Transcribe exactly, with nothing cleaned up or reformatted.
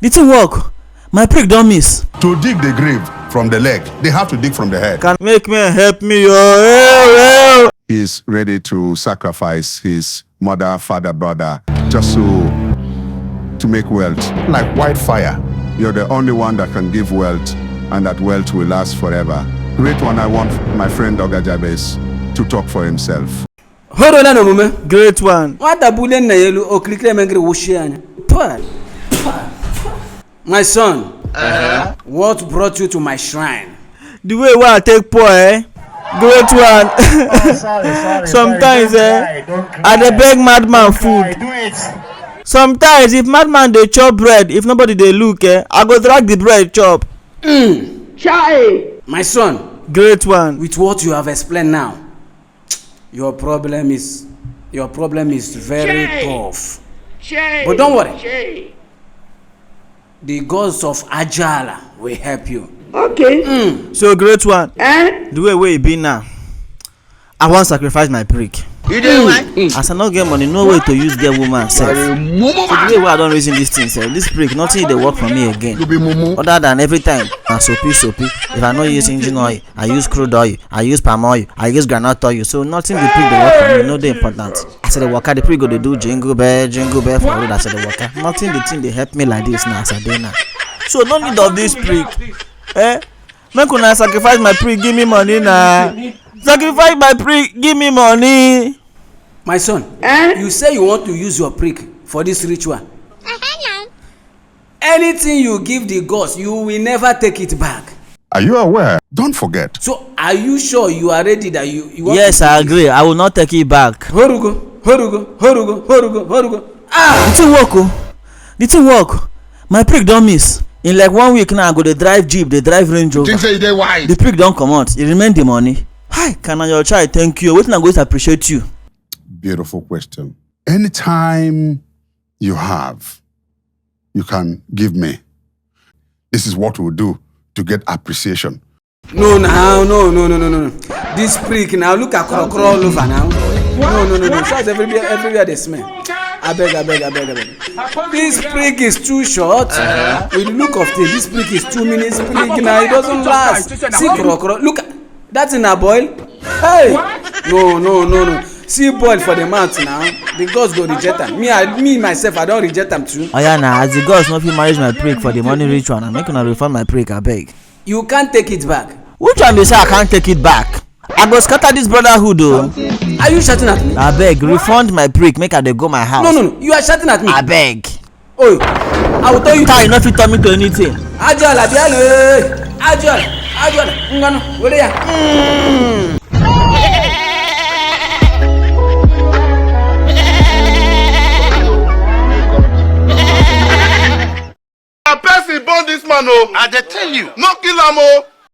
The thing work. My prick don miss. To dig the grave from the leg, they have to dig from the head. Can make me help me, yo. Hey, hey. He's ready to sacrifice his mother, father, brother just to to make wealth. Like wildfire, you're the only one that can give wealth, and that wealth will last forever. Great one, I want my friend Oga Jabez to talk for himself. Hold on, no, mume. Great one. What the bullying na yelu o click le mengre woshi anya. Pah, pah, pah. My son, what brought you to my shrine? The way wey I take pour, eh? Great one. Sorry, sorry, sorry. Sometimes, Don't eh, cry, don't cry. I dey beg madman Cry, food. Do it. Sometimes, if madman dey chop bread, if nobody dey look, eh, I go drag the bread chop. My son, Great one. With what you have explained now, your problem is your problem is very tough. But don't worry. The gods of Ajala will help you. Okay. So, great one. Eh? The way wey e be now, I wan sacrifice my prick. You dey right. As I no get money, no way to use get woman sef. So the way wey I don reason this thing sef, this prick, nothing dey work for me again. Other than every time na soapy soapy. If I no use engine oil, I use crude oil, I use palm oil, I use groundnut oil. So nothing the prick dey work for me, no dey important. As I dey waka, the prick go dey do jingle bell, jingle bell for road as I dey waka. Nothing the thing dey help me like this now as I dey now. So no need of this prick. Eh? Make una sacrifice my prick, give me money na. Sacrifice my prick, give me money. My son, eh? You say you want to use your prick for this ritual. Anything you give the gods, you will never take it back. Are you aware? Don't forget. So, are you sure you are ready that you, you want Yes, to do I this? Agree. I will not take it back. Horugo, horugo, horugo, horugo, horugo. The thing work, oh. The thing work. My prick don miss. In like one week now, I go dey drive jeep, dey drive Range Rover. Think say you dey wise. The prick don comot. E remain the money. Hi, can I your child thank you? Wetin I go use appreciate you? Beautiful question. Anytime you have, you can give me. This is what we'll do to get appreciation. No, now, no, no, no, no, no. This prick now, look at crocro all over now. No, no, no, no. Shots everywhere, everywhere they smell. I beg, I beg, I beg, I beg. This prick is too short. With the look of things, this prick is two minutes prick now. It doesn't last. See crocro. Look at that in a boil. Hey! No, no, no, no. See boil for the mouth now. The gods go reject am. Me, I, me myself, I don reject am too. Oya na, as the gods no fit manage my prick for the money ritual, na make una refund my prick, abeg. You can't take it back. Which one be say I can't take it back? I go scatter this brotherhood o. Are you shouting at me? Abeg, refund my prick, make I dey go my house. No, no, no. You are shouting at me. Abeg. Oh, I will tell you. Kai no fit turn me to anything. Ajola, bialu, eh. Ajola, Ajola, ngano, where ya? A person born this man o. I dey tell you. No kill am o.